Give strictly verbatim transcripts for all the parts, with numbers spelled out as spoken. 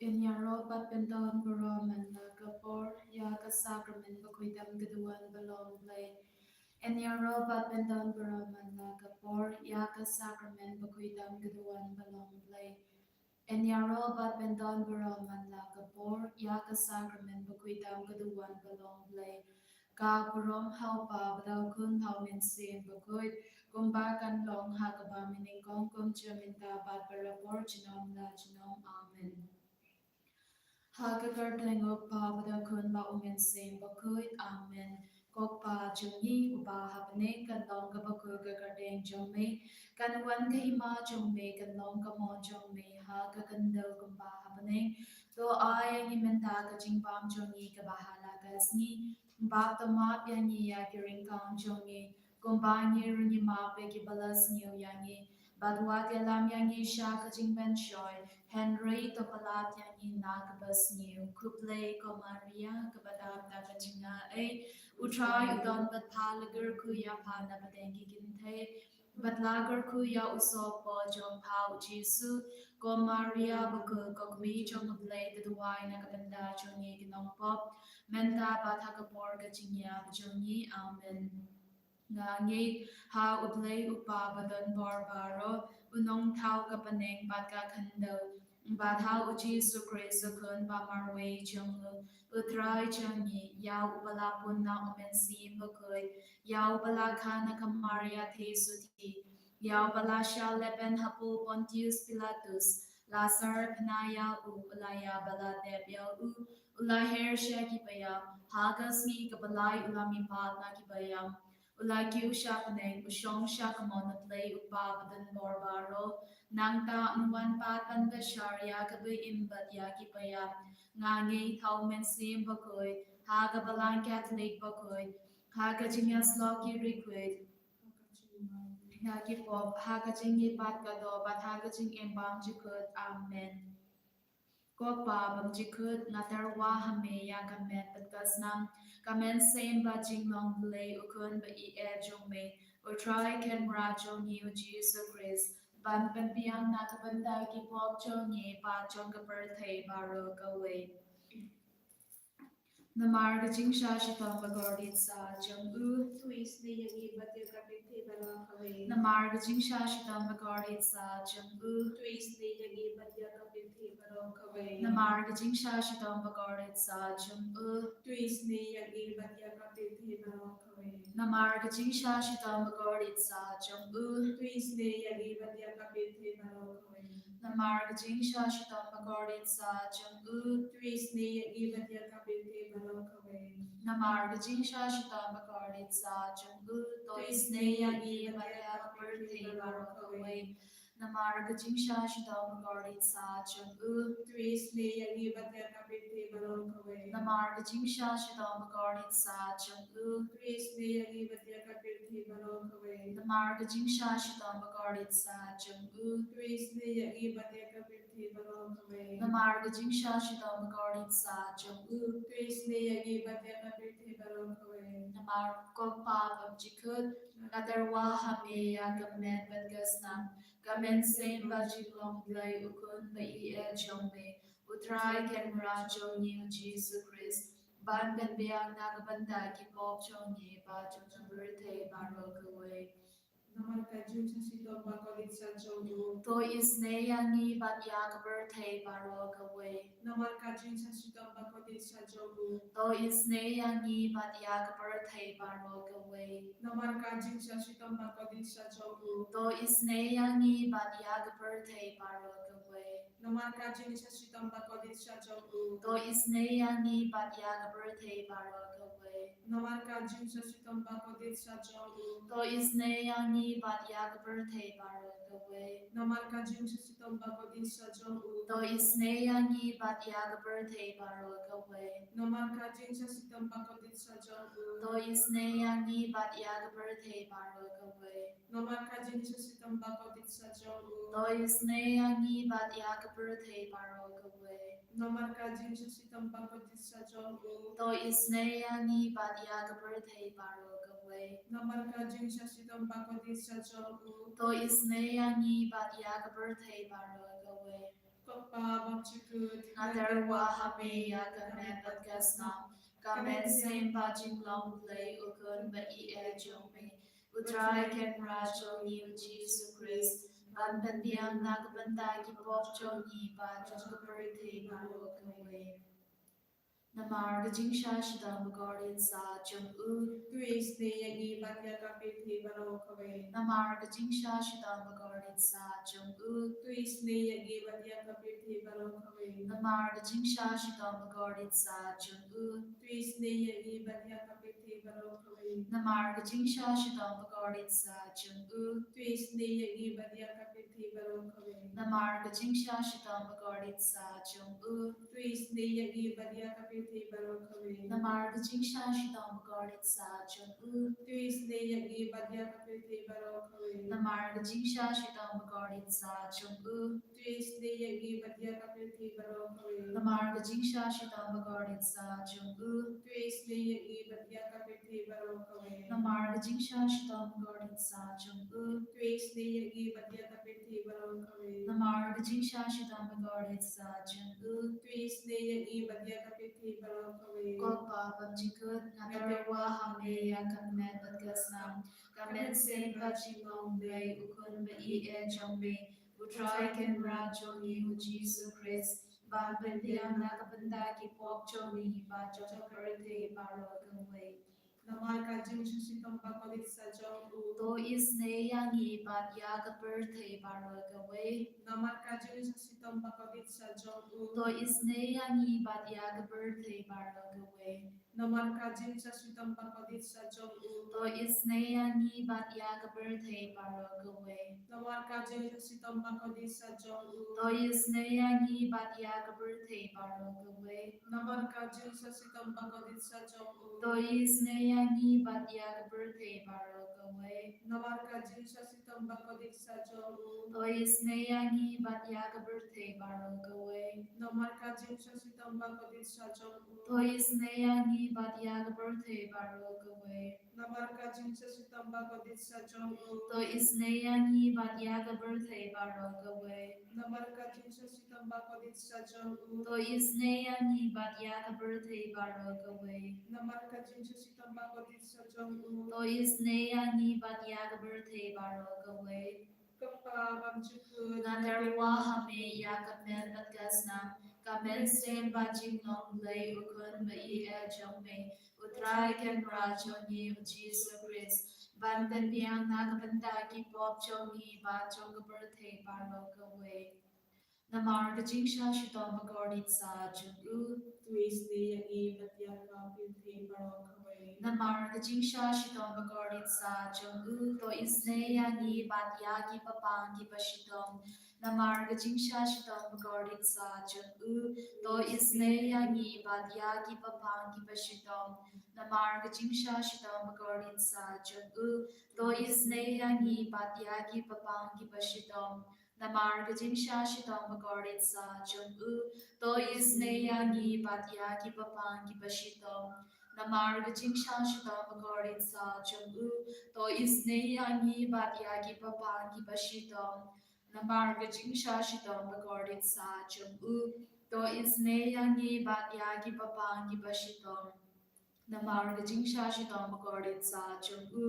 Yn ïaroh bad pyndon baroh man la ka por ïa ka sakramen bakhuid tam ka duwan ba long Blei. Yn ïaroh bad pyndon baroh man la ka por ïa ka sakramen bakhuid tam ka duwan ba long Blei. Yn ïaroh bad pyndon baroh man la ka por ïa ka sakramen bakhuid tam ka duwan ba long Blei. Ka burom ha u Pa bad ha u Khun bad ha u Mynsiem Bakhuid, kumba kan long ha kaba mynnyngkong, kum jong mynta bad barabor, junom la junom. Amen. Ha ka kyrteng u Pa bad u Khun bad u Mynsiem Bakhuid. Amen. Ko Pa jong ngi uba ha bneng, kan long kaba khuid ka kyrteng jong me, kan wan ka hima jong me, kan long ka mon jong me ha ka khyndew kumba ha bneng. To ai ïa ngi mynta ka jingbam jong ngi kaba ha la ka sngi, bad to map ïa ngi ïa ki ryngkang jong ngi, kumba ngi ruh ngi map ïa kiba la sniew ïa ngi. Bad wat ïalam ïa ngi sha ka jingpynshoi, hynrei to pyllait ïa ngi na kaba sniew. Khublei ko Maria, kaba dap da ka jingaiei, u Trai u don bad pha, la kyrkhu ïa pha na pdeng ki kynthei, bad la kyrkhu ïa u sohpop jong pha u Jisu. Ko Maria bakhuid, ko kmie jong u Blei, to duwai na ka bynta jong ngi ki nongpop, mynta bad ha ka por ka jingïap jong ngi. Amen. Nga ngeit ha u Blei u Pa badonbor baroh, u nongthaw ka bneng bad ka khyndew, bad ha u Jisu Khrist u Khun ba marwei jong u, u Trai jong ngi, ïa uba la pun na u Mynsiem Bakhuid, ïa uba la kha na ka Maria theisotti, ïa uba la shah lehbeiñ hapoh Pontius Pilatus, la syrphna ïa u, u la ïap bad la dep ïa u, u la her sha kiba ïap, ha ka sngi kaba lai u la mihpat na kiba ïap, u la kiew sha bneng, u shong sha kamon u Blei u Pa badonbor baroh. Nangta un wan pat ban bishar ïa kiba im bad ïa kiba ïap. Nga ngeit ha u Mynsiem Bakhuid, ha ka Balang Katholik bakhuid, ha ka jingïasyllok ki riewkhuid, ïa ki pop, ha ka jingïeit bad ka doh, bad ha ka jingim bymjukut. Amen. Ko Pa bymjukut, nga tyrwa ha me ïa ka met bad ka snam, ka mynsiem bad jinglong Blei u Khun ba ïeit jong me, u Trai Kynrad jong ngi u Jisu Khrist, ban pynbiang na ka bynta ki pop jong ngi bad jong ka pyrthei baroh kawei. Namar ka jingshah shitom bakordit satia jong u. To isynei ïa ngi bad ïa ka pyrthei baroh kawei. Namar ka jingshah shitom bakordit satia jong u. To isynei ïa ngi bad ïa ka pyrthei baroh kawei. Namar ka jingshah shitom bakordit satia jong u. To isynei ïa ngi bad ïa ka pyrthei baroh kawei. Namar ka jingshah shitom bakordit satia jong u. To isynei ïa ngi bad ïa ka pyrthei baroh kawei. Namar ka jingshah shitom bakordit satia jong u. To isynei ïa ngi bad ïa ka pyrthei baroh kawei. Namar ka jingshah shitom bakordit satia jong u. To isynei ïa ngi bad ïa ka pyrthei baroh kawei. Namar ka jingshah shitom bakordit satia jong u. To isynei ïa ngi bad ïa ka pyrthei baroh kawei. Namar ka jingshah shitom bakordit satia jong u. To isynei ïa ngi bad ïa ka pyrthei baroh kawei. Namar ka jingshah shitom bakordit satia jong u. To isynei ïa ngi bad ïa ka pyrthei baroh kawei. Namar ka jingshah shitom bakordit satia jong u. To isynei ïa ngi bad ïa ka pyrthei baroh kawei. Namar ko Pa bymjukut, nga tyrwa ha me ïa ka met bad ka snam, ka mynsiem bad jinglong Blei u Khun ba ïeit jong me, u Trai Kynrad jong ngi u Jisu Khrist, ban pynbiang na ka bynta ki pop jong ngi bad jong ka pyrthei baroh kawei. Namar ka jingshah shitom bakordit satia jong u. To isynei ïa ngi bad ïa ka pyrthei baroh kawei. Namar ka jingshah shitom bakordit satia jong u. To isynei ïa ngi bad ïa ka pyrthei baroh kawei. Namar ka jingshah shitom bakordit satia jong u. To isynei ïa ngi bad ïa ka pyrthei baroh kawei. Namar ka jingshah shitom bakordit satia jong u. To isynei ïa ngi bad ïa ka pyrthei baroh kawei. Namar ka jingshah shitom bakordit satia jong u. To isynei ïa ngi bad ïa ka pyrthei baroh kawei. Namar ka jingshah shitom bakordit satia jong u. To isynei ïa ngi bad ïa ka pyrthei baroh kawei. Namar ka jingshah shitom bakordit satia jong u. To isynei ïa ngi bad ïa ka pyrthei baroh kawei. Namar ka jingshah shitom bakordit satia jong u. To isynei ïa ngi bad ïa ka pyrthei baroh kawei. Namar ka jingshah shitom bakordit satia jong u. To isynei ïa ngi bad ïa ka pyrthei baroh kawei. Namar ka jingshah shitom bakordit satia jong u. To isynei ïa ngi bad ïa ka pyrthei baroh kawei. Ko Pa bymjukut, nga tyrwa ha me ïa ka met bad ka snam, ka mynsiem bad jinglong Blei u Khun ba ïeit jong me. U Trai Kynrad jong ngi u Jisu Khrist, ban pynbiang na ka bynta ki pop jong ngi bad jong ka pyrthei baroh kawei. Namar ka jingshah shitom bakordit satia jong u, to isynei ïa ngi bad ïa ka pyrthei baroh kawei. Namar ka jingshah shitom bakordit satia jong u, to isynei ïa ngi bad ïa ka pyrthei baroh kawei. Namar ka jingshah shitom bakordit satia jong u, to isynei ïa ngi bad ïa ka pyrthei baroh kawei. Namar ka jingshah shitom bakordit satia jong u, to isynei ïa ngi bad ïa ka pyrthei baroh kawei. Namar ka jingshah shitom bakordit satia jong u, to isynei ïa ngi bad ïa ka pyrthei baroh kawei. Namar ka jingshah shitom bakordit satia jong u, to isynei ïa ngi bad ïa ka pyrthei baroh kawei. Namar ka jingshah shitom bakordit satia jong u, to isynei ïa ngi bad ïa ka pyrthei baroh kawei. Namar ka jingshah shitom bakordit satia jong u, to isynei ïa ngi bad ïa ka pyrthei baroh kawei. Namar ka jingshah shitom bakordit satia jong u, to isynei ïa ngi bad ïa ka pyrthei baroh kawei. Namar ka jingshah shitom bakordit satia jong u, to isynei ïa ngi bad ïa ka pyrthei baroh kawei. Ko Pa bymjukut, nga tyrwa ha me ïa ka met bad ka snam, ka mynsiem bad jinglong Blei u Khun ba ïeit jong me, u Trai Kynrad jong ngi u Jisu Khrist, ban pynbiang na ka bynta ki pop jong ngi bad jong ka pyrthei baroh kawei. Namar ka jingshah shitom bakordit satia jong u, to isynei ïa ngi bad ïa ka pyrthei baroh kawei. Namar ka jingshah shitom bakordit satia jong u, to isynei ïa ngi bad ïa ka pyrthei baroh kawei. Namar ka jingshah shitom bakordit satia jong u, to isynei ïa ngi bad ïa ka pyrthei baroh kawei. Namar ka jingshah shitom bakordit satia jong u, to isynei ïa ngi bad ïa ka pyrthei baroh kawei. Namar ka jingshah shitom bakordit satia jong u, to isynei ïa ngi bad ïa ka pyrthei baroh kawei. Namar ka jingshah shitom bakordit satia jong u, to isynei ïa ngi bad ïa ka pyrthei baroh kawei. Namar ka jingshah shitom bakordit satia jong u, to isynei ïa ngi bad ïa ka pyrthei baroh kawei. Namar ka jingshah shitom bakordit satia jong u, to isynei ïa ngi bad ïa ka pyrthei baroh kawei. Namar ka jingshah shitom bakordit satia jong u, to isynei ïa ngi bad ïa ka pyrthei baroh kawei. Namar ka jingshah shitom bakordit satia jong u, to isynei ïa ngi bad ïa ka pyrthei baroh kawei. Ko Pa bymjukut, nga tyrwa ha me ïa ka met bad ka snam, ka mynsiem bad jinglong Blei u Khun ba ïeit jong me, u Trai Kynrad jong ngi u Jisu Khrist, ban pynbiang na ka bynta ki pop jong ngi bad jong ka pyrthei baroh kawei. Namar ka jingshah shitom bakordit satia jong u, to isynei ïa ngi bad ïa ka pyrthei baroh kawei. Namar ka jingshah shitom bakordit satia jong u, to isynei ïa ngi bad ïa ki bapang kiba shitom. Namar ka jingshah shitom bakordit satia jong u, to isynei ïa ngi bad ïa ki bapang kiba shitom. Namar ka jingshah shitom bakordit satia jong u, to isynei ïa ngi bad ïa ki bapang kiba shitom. Namar ka jingshah shitom bakordit satia jong u, to isynei ïa ngi bad ïa ki bapang kiba shitom. Namar ka jingshah shitom bakordit satia jong u, to isynei ïa ngi bad ïa ki bapang kiba shitom. Namar ka jingshah shitom bakordit satia jong u, to isynei ïa ngi bad ïa ki bapang kiba shitom. Namar ka jingshah shitom bakordit satia jong u,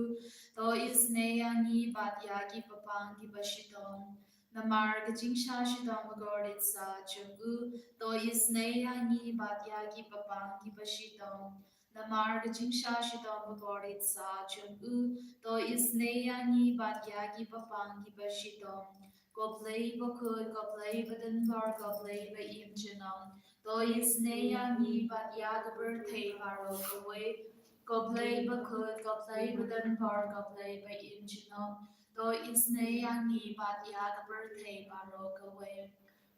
to isynei ïa ngi bad ïa ki bapang kiba shitom. Namar ka jingshah shitom bakordit satia jong u, to isynei ïa ngi bad ïa ki bapang kiba shitom. Namar ka jingshah shitom bakordit satia jong u, to isynei ïa ngi bad ïa ki bapang kiba shitom. Ko Blei bakhuid, ko Blei badonbor, ko Blei ba im junom, to isynei ïa ngi bad ïa ka pyrthei baroh kawei. Ko Blei bakhuid, ko Blei badonbor, ko Blei ba im junom, to isynei ïa ngi bad ïa ka pyrthei baroh kawei.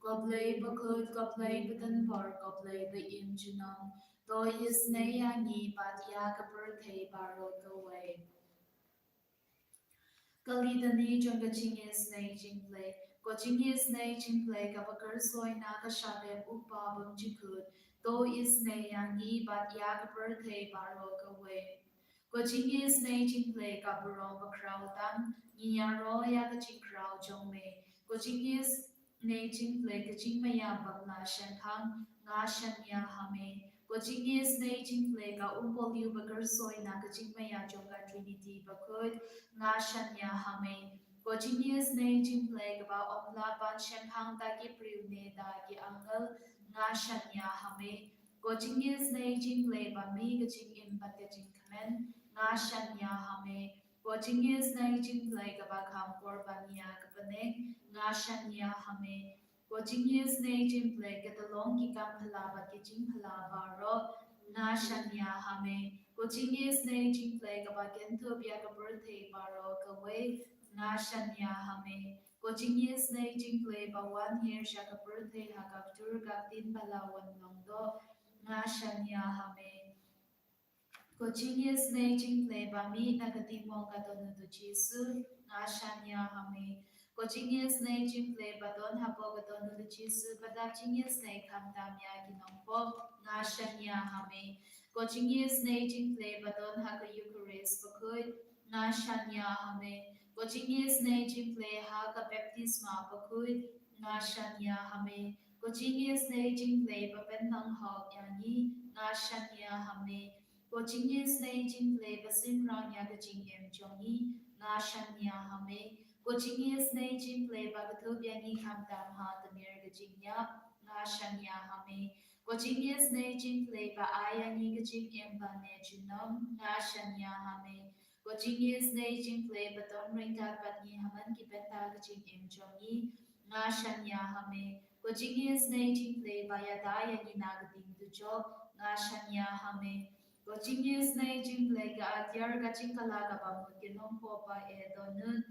Ko Blei bakhuid, ko Blei badonbor, ko Blei ba im junom, to isynei ïa ngi bad ïa ka pyrthei baroh kawei. Ka Litany jong ka jingisynei jong U Blei. Ko jingisynei jong U Blei kaba kyrshoi na ka shadem u Pa bymjukut, to isynei ïa ngi bad ïa ka pyrthei baroh kawei. Ko jingisynei jong U Blei ka burom bakhraw tam, ngi ïaroh ïa ka jingkhraw jong me. Ko jingis Nei jingpyllait ka jingmaïa bym lah shemphang, nga shaniah ha me. Ko jingïasnei jingpyllait ba um pohliew ba kyrshoi na ka jingmaïa jong ka Trinity bakhuid, nga shaniah ha me. Ko jingïasnei jingpyllait kaba ym lah ban shemphang da ki briew ne da ki angel, nga shaniah ha me. Ko jingïasnei jingpyllait ba mih ka jingim bad ka jingkmen, nga shaniah ha me. Ko jingïasnei jingpyllait kaba kham por ban ïa ka bneng, nga shaniah ha me. Ko jingïasnei jingpyllait ka tyllong ki kam phylla bad ki jingphylla baroh, nga shaniah ha me. Ko jingïasnei jingpyllait kaba kynthup ïa ka pyrthei baroh kawei, nga shaniah ha me. Ko jingïasnei jingpyllait ba wan hiar sha ka pyrthei ha ka ktur ka ktien ba la wan long doh, nga shaniah ha me. Ko jingïasnei jingpyllait ba mih na ka ktien mong ka Dohnud u Jisu, nga shaniah ha me. Ko jingïasnei jingpyllait ba don hapoh ka Dohnud u Jisu, ba dap jingïasnei khamtam ïa ki nongpop, nga shaniah ha me. Ko jingïasnei jingpyllait ba don ha ka Eukharist bakhuid, nga shaniah ha me. Ko jingïasnei jingpyllait ha ka baptisma bakhuid, nga shaniah ha me. Ko jingïasnei jingpyllait ba pynnang hok ïa ngi, nga shaniah ha me. Ko jingïasnei jingpyllait ba synran ïa ka jingim jong ngi, nga shaniah ha me. Ko jingïasnei jingpyllait ba kynthup ïa ngi khamtam ha tmier ka jingïap, nga shaniah ha me. Ko jingïasnei jingpyllait ba ai ïa ngi ka jingim ba ne junom, nga shaniah ha me. Ko jingïasnei jingpyllait ba don ryngkat bad ngi ha man ki bynta ka jingim jong ngi, nga shaniah ha me. Ko jingïasnei jingpyllait ba ïada ïa ngi na ka ding dujok, nga shaniah ha me. Ko jingïasnei jingpyllait ka atiar ka jingkylla kaba mut ki nongpop ba eh Dohnud,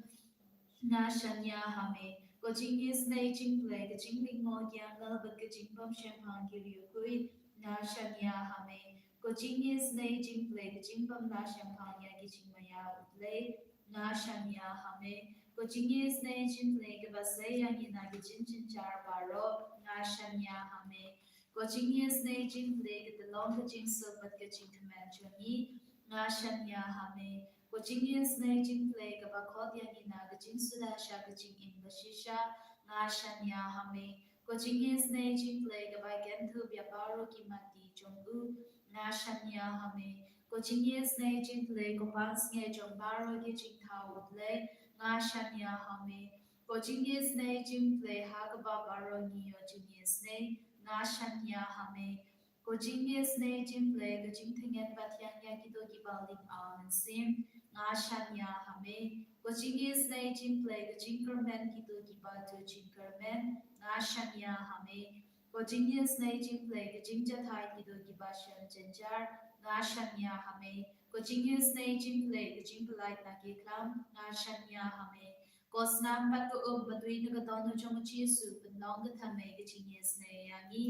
nga shaniah ha me. Ko jingïasnei jingpyllait ka jinglyngngoh ki angel bad ka jingbymshemphang ki riewkhuid, nga shaniah ha me. Ko jingïasnei jingpyllait ka jingbymlah shemphang ïa ki jingmaïa U Blei, nga shaniah ha me. Ko jingïasnei jingpyllait kaba sei ïa ngi na ki jingjynjar baroh, nga shaniah ha me. Ko jingïasnei jingpyllait ka tyllong ka jingsuk bad ka jingkmen jong ngi, nga shaniah ha me. Ko jingïasnei jingpyllait kaba khot ïa ngi na ka jingsuda sha ka jingim bashisha, nga shaniah ha me. Ko jingïasnei jingpyllait kaba kynthup ïa baroh ki mati jong u, nga shaniah ha me. Ko jingïasnei jingpyllait ko pansngiat jong baroh ki jingthaw U Blei, nga shaniah ha me. Ko jingïasnei jingpyllait ha kaba baroh ngi ïoh jingïasnei, nga shaniah ha me. Ko jingïasnei jingpyllait ka jingtngen ba thiang ïa kito kiba lyngba mynsiem, nga shaniah ha me. Ko jingïasnei jingpyllait ka jingkyrmen kito kiba duh jingkyrmen, nga shaniah ha me. Ko jingïasnei jingpyllait ka jingjahthait kito kiba shem jynjar, nga shaniah ha me. Ko jingïasnei jingpyllait ka jingpyllait na ki khlam, nga shaniah ha me. Ko snam bad ka um ba tui na ka dohnud jong u Jisu, pynlong ka thymmei ka jingïasnei ïa ngi,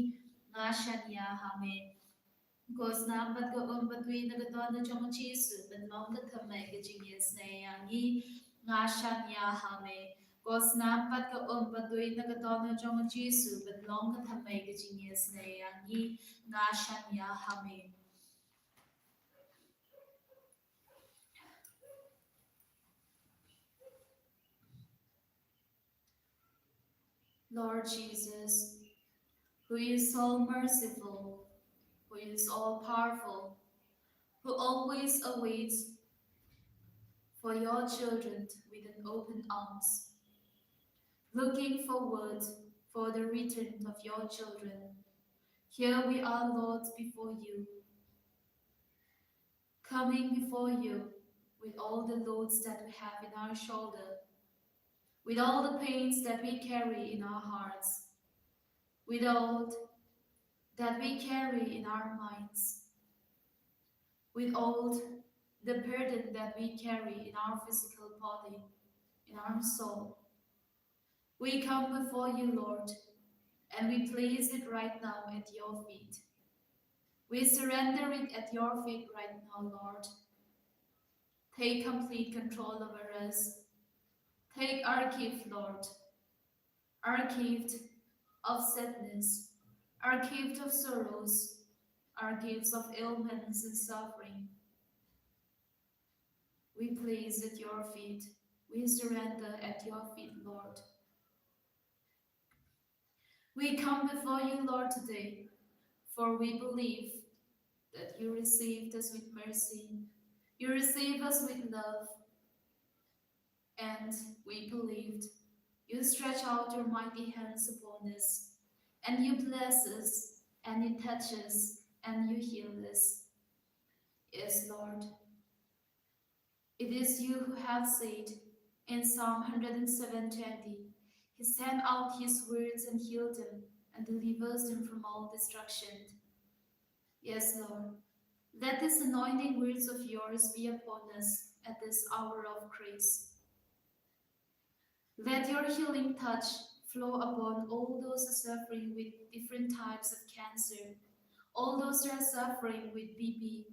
nga shaniah ha me. Ko snam bad ka um ba tui na ka dohnud jong u Jisu, pynlong ka thymmei ka jingïasnei ïa ngi, nga shaniah ha me. Ko snam bad ka um ba tui na ka dohnud jong u Jisu, pynlong ka thymmei ka jingïasnei ïa ngi, nga shaniah ha me. Lord Jesus, who is all merciful, who is all powerful, who always awaits for your children with an open arms, looking forward for the return of your children. Here we are, Lord, before you, coming before you with all the loads that we have in our shoulder, with all the pains that we carry in our hearts, with all that we carry in our minds, with all the burden that we carry in our physical body, in our soul. We come before you, Lord, and we place it right now at your feet. We surrender it at your feet right now, Lord. Take complete control over us. Take our gift, Lord. Our gift of sadness, our gift of sorrows, our gifts of ailments and suffering. We place at your feet. We surrender at your feet, Lord. We come before you, Lord, today, for we believe that you received us with mercy. You receive us with love. And we believed. You stretch out your mighty hands upon us, and you bless us, and you touch us, and you heal us. Yes, Lord. It is you who have said in Psalm one hundred seven twenty, He sent out his words and healed them and delivers them from all destruction. Yes, Lord. Let these anointing words of yours be upon us at this hour of grace. Let your healing touch flow upon all those suffering with different types of cancer, all those who are suffering with B P,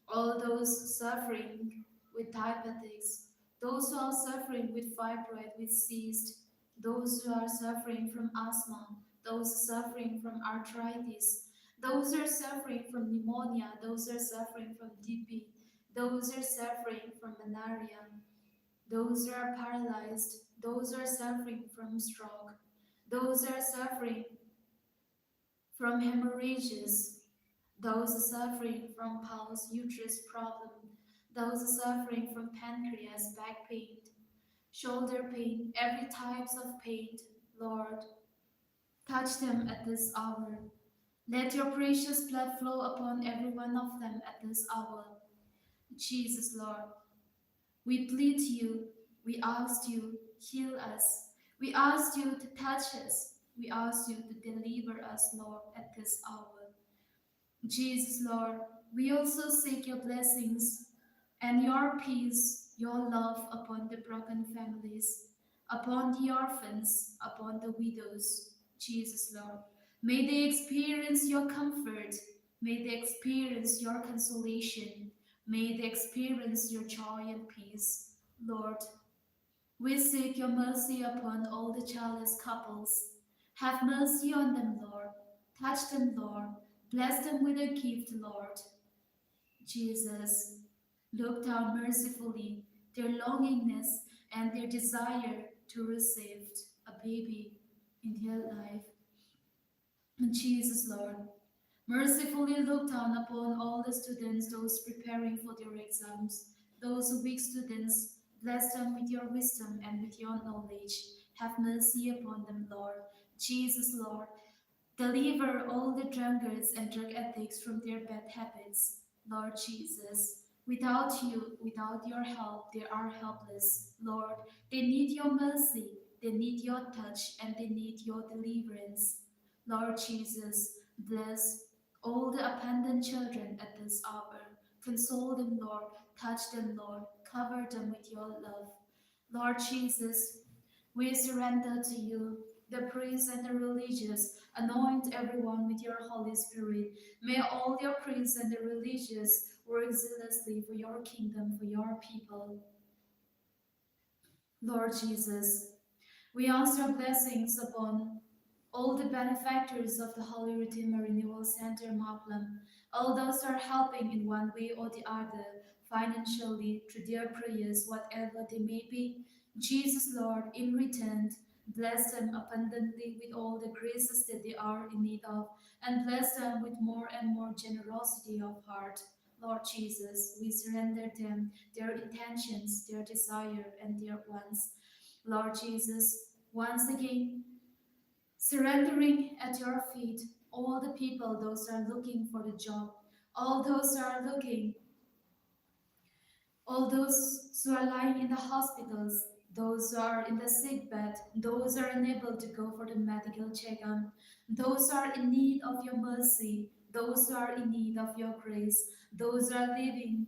all those suffering with diabetics, those who are suffering with fibroid, with cyst, those who are suffering from asthma, those suffering from arthritis, those who are suffering from pneumonia, those who are suffering from T B, those who are suffering from malaria, those who are paralyzed, those who are suffering from stroke, those who are suffering from hemorrhages, those suffering from bowel, uterus problem, those suffering from pancreas, back pain, shoulder pain, every types of pain, Lord, touch them at this hour. Let your precious blood flow upon every one of them at this hour. Jesus, Lord, we plead to you, we ask you, heal us. We ask you to touch us. We ask you to deliver us, Lord, at this hour. Jesus, Lord, we also seek your blessings and your peace, your love upon the broken families, upon the orphans, upon the widows. Jesus, Lord, may they experience your comfort. May they experience your consolation. May they experience your joy and peace. Lord, we seek your mercy upon all the childless couples. Have mercy on them, Lord. Touch them, Lord. Bless them with a gift, Lord. Jesus, look down mercifully their longingness and their desire to receive a baby in their life. And Jesus, Lord, mercifully look down upon all the students, those preparing for their exams, those weak students. Bless them with your wisdom and with your knowledge. Have mercy upon them, Lord. Jesus, Lord, deliver all the drunkards and drug addicts from their bad habits. Lord Jesus, without you, without your help, they are helpless. Lord, they need your mercy, they need your touch, and they need your deliverance. Lord Jesus, bless all the abandoned children at this hour. Console them, Lord. Touch them, Lord. Cover them with your love. Lord Jesus, we surrender to you the priests and the religious. Anoint everyone with your Holy Spirit. May all your priests and the religious work zealously for your kingdom, for your people. Lord Jesus, we ask your blessings upon all the benefactors of the Holy Redeemer Renewal Center, Maplam, all those who are helping in one way or the other, financially, through their prayers, whatever they may be. Jesus, Lord, in return, bless them abundantly with all the graces that they are in need of, and bless them with more and more generosity of heart. Lord Jesus, we surrender them, their intentions, their desire, and their wants. Lord Jesus, once again, surrendering at your feet all the people, those who are looking for the job, all those who are looking, all those who are lying in the hospitals, those who are in the sick bed, those who are unable to go for the medical checkup, those who are in need of your mercy, those who are in need of your grace, those who are living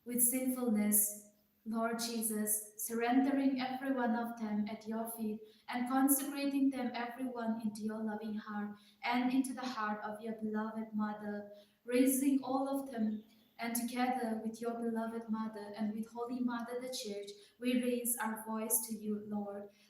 with sinfulness. Lord Jesus, surrendering every one of them at your feet and consecrating them everyone into your loving heart and into the heart of your beloved Mother, raising all of them and together with your beloved Mother and with Holy Mother the Church, we raise our voice to you, Lord.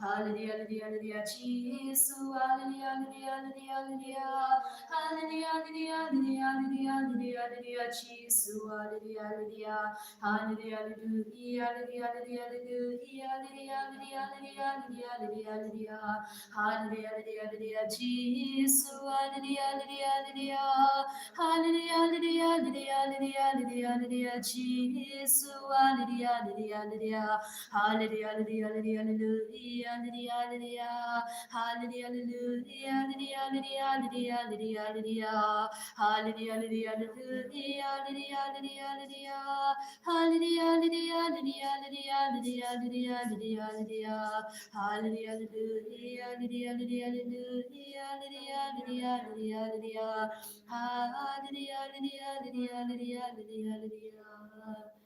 Hallelujah, hallelujah, hallelujah, Jisu. Hallelujah, hallelujah, hallelujah, hallelujah. Hallelujah, hallelujah, hallelujah, hallelujah, hallelujah, Jisu. Hallelujah, hallelujah. Hallelujah, hallelujah, hallelujah, hallelujah, hallelujah, hallelujah, hallelujah, hallelujah, hallelujah, hallelujah. Hallelujah, hallelujah, hallelujah, Jisu. Hallelujah, hallelujah, hallelujah. Hallelujah, hallelujah, hallelujah, hallelujah, hallelujah, Jisu. Hallelujah, hallelujah, hallelujah. Hallelujah, hallelujah, hallelujah, hallelujah, hallelujah, hallelujah. Hallelujah, hallelujah, hallelujah, hallelujah, hallelujah, hallelujah. Hallelujah, hallelujah, hallelujah, hallelujah, hallelujah, hallelujah. Hallelujah, hallelujah, hallelujah, hallelujah, hallelujah, hallelujah, hallelujah. Hallelujah, hallelujah, hallelujah, hallelujah, hallelujah, hallelujah, hallelujah, hallelujah, hallelujah. Hallelujah, hallelujah, hallelujah, hallelujah, hallelujah, hallelujah.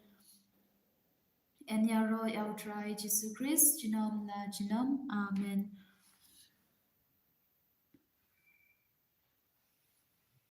Yn ïaroh ïa U Trai Jisu Khrist junom la junom. Amen.